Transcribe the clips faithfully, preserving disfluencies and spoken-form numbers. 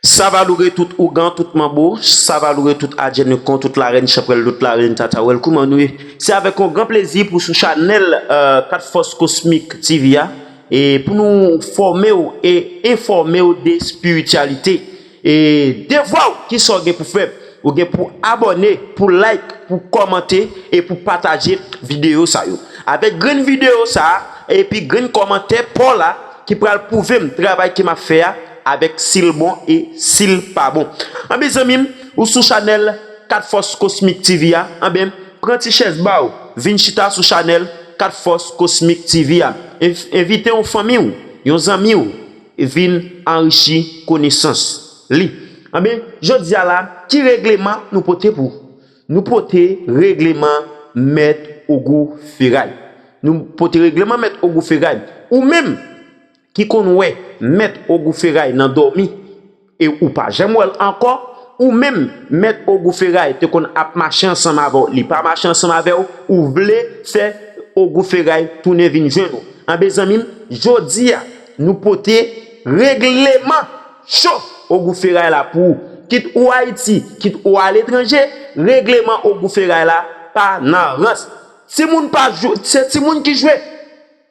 Savaloure tout ougan, tout manbo, savaloure tout adjènekon, tout larèn chanpwèl, tout larèn tatawèl, kouman nou ye? Se avèk yon gran plezi pou sou chanèl Kat Fòs Kosmik T V a, e pou nou fòme w e enfòme w de espirityalite. E devwa w, kisa w gen pou fè? Ou gen pou abòne, pou like, pou kòmante e pou pataje videyo sa yo. Avèk grenn videyo sa a epi grenn kòmantè pa w la ki pral pwouve m travay ke m ap fè a avèk si l bon e si l pa bon. Anben zanmi m, ou sou chanèl Kat Fòs Kosmik T V a, anben pran ti chèz ba w, vin chita sou chanèl Kat Fòs Kosmik T V a. Env- Envite yon fanmi w, yon zanmi w, vin anrichi konesans li. Anben, jodi a la, ki regleman nou pote pou? Nou pote regleman Mèt Ogou Feray. Nou pote regleman Mèt Ogou Feray. Ou menm ki konn wè Mèt Ogou Feray nan dòmi e ou pa janm wè l ankò, ou menm Mèt Ogou Feray te konn ap mache ansanm avè w, li pa mache ansanm avè w, ou vle fè Ogou Feray tounen vin jwenn ou. Anben zanmi m, jodi a, nou pote regleman cho Ogou Feray la pou ou. Kit ou Ayiti, kit ou aletranje, regleman Ogou Feray la pa nan rans. Timoun pa jwe, se timoun ki jwe,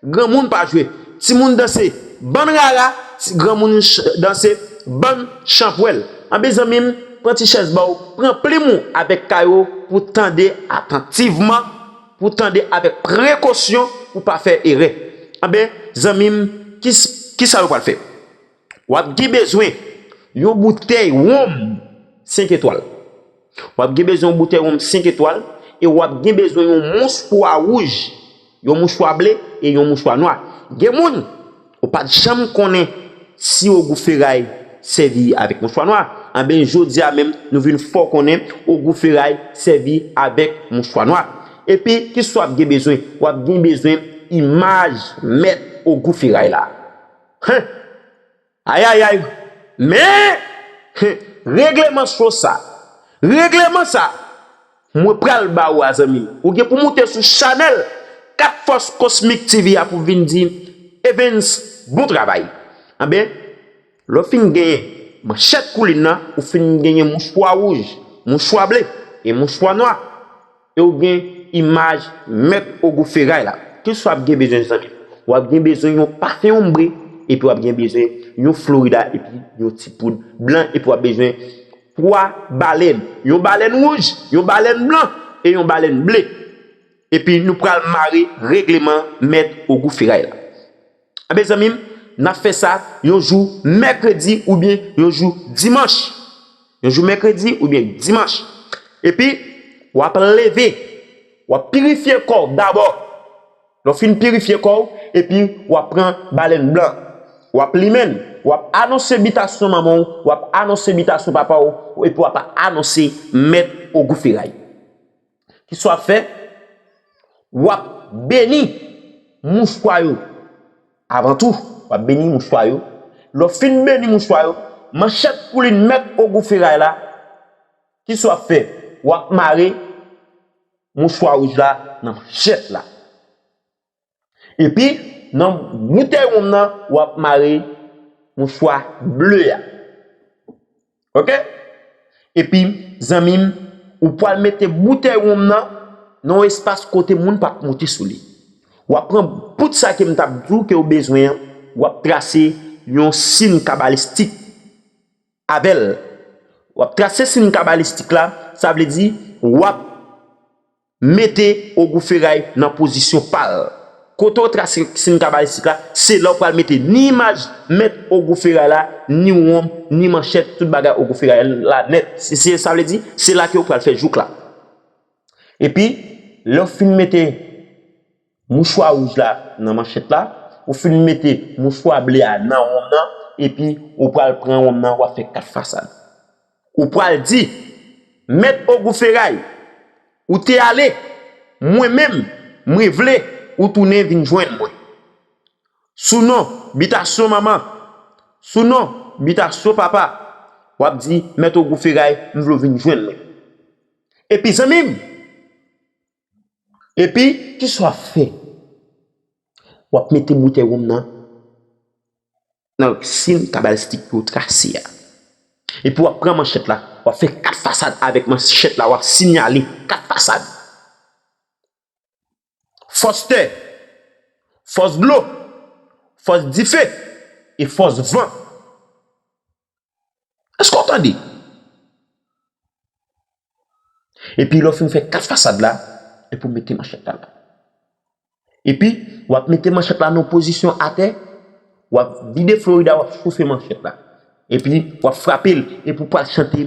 granmoun pa jwe. Timoun danse bann rara, ti- granmoun ch- danse bann chanpwèl. Anben zanmi m, pran ti chèz ba w, pran plim ou avèk kay ou pou tande atantivman, pou tande avèk prekosyon, pou pa fè erè. Anben, zanmi m, ki, kisa yo pral fè? W ap gen bezwen yon boutèy wonm senk etwal. W ap gen bezwen yon boutèy wonm senk etwal e w ap gen bezwen yon mouchwa wouj, yon mouchwa ble e yon mouchwa nwa. Gen moun, ou pa t janm konnen si Ogou Feray sèvi avèk mouchwa nwa. Anben, jodi a menm, nou vin fè w konnen Ogou Feray sèvi avèk mouchwa nwa. Epi, kisa w ap gen bezwen? W ap gen bezwen imaj Mèt Ogou Feray la. Hen! Ayayay! Men, hen, regleman cho sa, regleman sa, mwen pral ba ou a, zanmi m. Ou gen pou moute sou chanèl Kat Fòs Kosmik T V a pou vin di, Evens, bon travay. Anben, lè w fin genyen manchèt koulin nan, ou fin genyen mouchwa wouj, mouchwa ble e mouchwa nwa, e w gen imaj Mèt Ogou Feray la. Kisa w ap gen bezwen, zanmi m? W ap gen bezwen yon pafen onbre, epi w ap gen bezwen yon Florida, epi yon ti poud blan, epi w ap bezwen twa balèn. Yon balèn wouj, yon balèn blan, e yon balèn ble. Epi nou pral mare regleman Mèt Ogou Feray la. Anben, zanmi m, n ap fè sa yon jou mèkredi oubyen yon jou dimanch. Yon jou mèkredi oubyen dimanch. Epi, w ap leve, w ap pirifye kò w dabò. Lè w fin pirifye kò w, epi w ap pran balèn blan. W ap limen l, w ap anonse bitasyon manman w, w ap anonse bitasyon papa w, epi w ap anonse Mèt Ogou Feray. Kisa w ap fè? W ap beni mouchwa yo. Avan tou, w ap beni mouchwa yo. Lè w fin beni mouchwa yo, manchèt koulin Mèt Ogou Feray la, kisa w ap fè? W ap mare mouchwa wouj la nan manchèt la. Epi, nan boutèy wonm nan, w ap mare mouchwa ble a. Oke? Epi, zanmi m, ou pral mete boutèy wonm nan nan yon espas kote moun p ap moute sou li. W ap pran tout sa ke m t ap di w ke w bezwen an, w ap trase yon siy kabalistik avè l. W ap trase siy kabalistik la, sa vle di, w ap mete Ogou Feray nan pozisyon pa l. Kote w trase siy kabalistik la, se la w pral mete ni imaj Mèt Ogou Feray la, ni wonm, ni manchèt, tout bagay Ogou Feray la nèt. Se, se, sa vle di, se la ke w pral fè jouk la. Epi, lè w fin mete mouchwa wouj la nan manchèt la, ou fin mete mouchwa ble a nan wonm nan, epi ou pral pran wonm nan, w ap fè kat fasad. Ou pral di, Mèt Ogou Feray, ou te ale, mwen menm, mwen vle ou tounen vin jwenn mwen. Sou non bitasyon manman, sou non bitasyon papa, w ap di, Mèt Ogou Feray, m vle w vin jwenn mwen. Epi zanmi m, epi, kisa w ap fè? W ap mete boutèy wonm nan nan siy kabalistik ke w trase a. Epi w ap pran manchèt la, w ap fè kat fasad avèk manchèt la, w ap siyale kat fasad. Fòs tè, fòs dlo, fòs dife, e fòs van. Èske w tande? Epi lè w fin fè kat fasad la, epi w mete manchèt la la. Epi, w ap mete manchèt la nan pozisyon atè, w ap vide Florida, w ap chofe manchèt la. Epi, w ap frape l, epi w pral chante.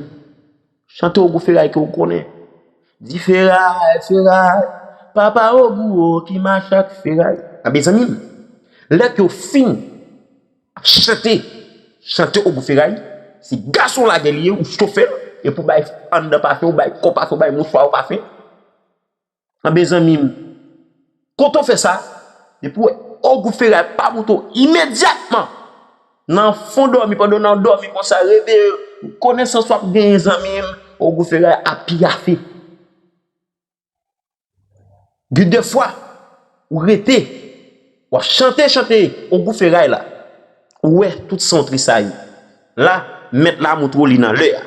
Chante Ogou Feray ke w konnen. Di feray, feray, papa Ogou o ki mache ak feray. Anben zanmi m, lè ke w fin ap chante, chante Ogou Feray, se gason lagè li ye, ou chofe l, epi w bay anndan pafen, ou bay kò pafen, ou bay mouchwa pafen. Anben zanmi m, kote w fè sa, depi w wè Ogou Feray pa moute w imedyatman nan fon dòmi, pandan w nan dòmi konsa, reveye, konesans w ap genyen zanmi m, Ogou Feray ap piyafe. Gen de fwa, ou rete, w ap chante, chante Ogou Feray la. Ou wè tout san w tresayi. La, mèt la montre w li nan lè a.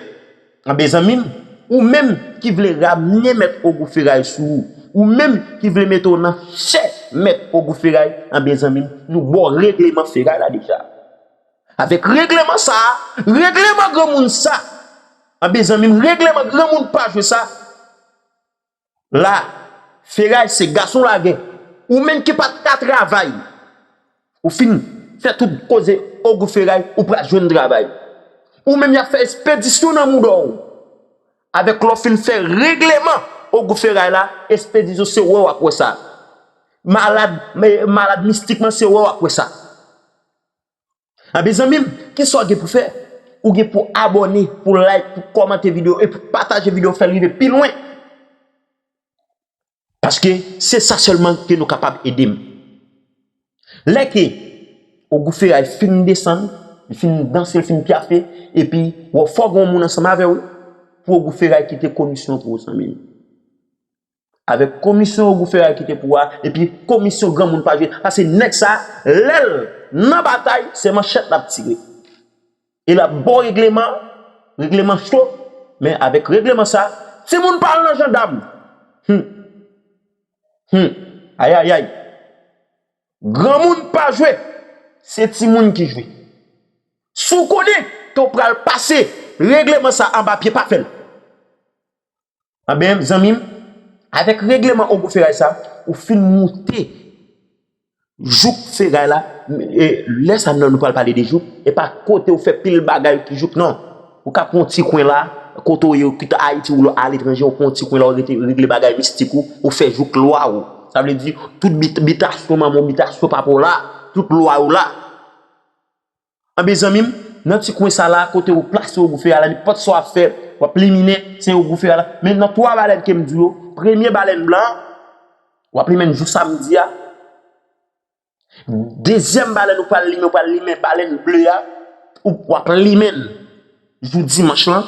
Anben zanmi m, ou menm ki vle ramne mèt Ogou Feray sou ou, ou menm ki vle mete w nan chè mèt Ogou Feray, anben zanmi m, nou ba w regleman feray la deja. Avèk regleman sa a, regleman granmoun sa, anben zanmi m, regleman granmoun pa jwe sa, la, feray se gason lagè. Ou menm ki pa t ka travay, ou fin fè tout koze Ogou Feray, ou pral jwenn travay. Ou menm y ap fè espedisyon nan mouda w. Avèk lè w fin fè regleman Ogou Feray la, espedisyon se wè w ap wè sa. Malad, malad mistikman se wè w ap wè sa. Anben zanmi m, kisa w gen pou fè? Ou gen pou abòne, pou like, pou kòmante videyo e pou pataje videyo, fè l rive pi lwen. Paske se sa sèlman ke nou kapab ede m. Lè ke Ogou Feray fin desann, li fin danse, li fin pyafe, epi w fò gen yon moun ansanm avè w pou Ogou Feray kite komisyon pou ou zanmi m. Avèk komisyon Ogou Feray kite pou a, epi komisyon granmoun pa jwe. Paske nèg sa, lè l nan batay, se manchèt l ap tire. E l ap ba w regleman, regleman cho, men avèk regleman sa, timoun pa al nan jandam. Hum. Hum. Ayayay. Granmoun pa jwe, se timoun ki jwe. Si w konnen ke w pral pase regleman sa anba pye, pa fè l. Anben, zanmi m, avèk regleman Ogou Feray sa, ou fin moute jouk feray la, e, lè sa nan nou pral pale de jouk, e pa kote ou fè pil bagay ki jouk, non. Ou ka pran yon ti kwen la, kote w ye, kit Ayiti ou aletranje, ou pran yon ti kwen la, ou rete regle bagay mistik ou, ou fè jouk lwa ou. Sa vle di, tout bit-, bitasyon manman w, bitasyon papa w la, tout lwa yo la. Anben zanmi m, nan ti kwen sa la, kote ou plase Ogou Feray la, nenpòt sa w ap fè, w ap liminen, se Ogou Feray la. Men nan twa balèn ke m di w yo, premye balèn blan an, w ap limen l jou samdi a. Dezyèm balèn ou pral limen, ou pral limen balèn ble a, ou, w ap limen l jou dimanch lan.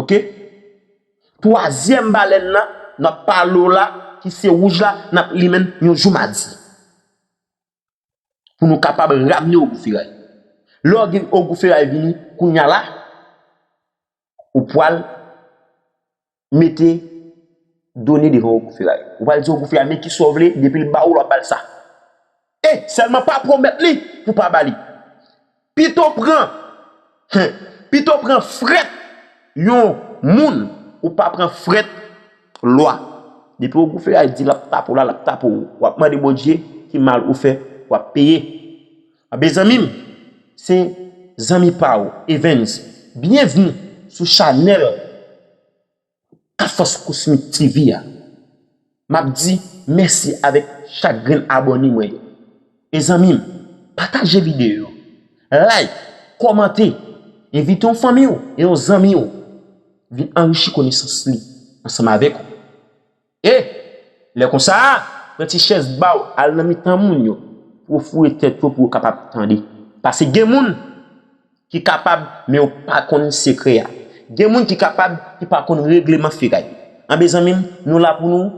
Oke? Twazyèm balèn nan, n ap pale w la, ki se wouj la, n ap limen l yon jou madi. Pou nou kapab ramne Ogou Feray. Lè w gen Ogou Feray vini, kounye a la, ou pral mete done devan Ogou Feray. Ou pral di Ogou Feray, men kisa w vle, depi l ba ou, l ap ba l sa. E sèlman pa pwomèt li pou pa ba li. Pito pran, hen, pito pran frèt yon moun, ou pa pran frèt lwa. Depi Ogou Feray di l ap tape w la, l ap tape w. W ap mande Bondye ki mal ou fè, w ap peye. Anben zanmi m, se zanmi pa w, Evens. Byenvni sou chanèl Kat Fòs Kosmik T V a. M ap di mèsi avèk chak grenn abòne mwen yo. E zanmi m, pataje videyo yo. Like, kòmante, envite yon fanmi w e yon zanmi w vin anrichi konesans li ansanm avèk ou. E, lè konsa, pran ti chèz ba w, al nan mitan moun yo, pou w foure tèt yo, pou yo kapab tande. Paske gen moun ki kapab, men yo pa konn sekrè a. Gen moun ki kapab, ki pa konn regleman feray. Anben zanmi m, nou la pou nou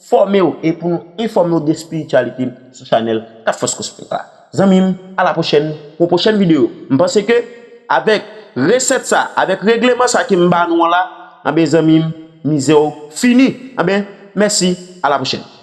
fòme w e pou nou enfòme w de espirityalite sou chanèl Kat Fòs Kosmik la. Zanmi m, a la pwochèn, pou yon pwochèn videyo. M panse ke Avèk resèt sa, avèk regleman sa ke m ba nou an la, anben zanmi m, mizè w fini. Anben, mèsi, a la pwochèn.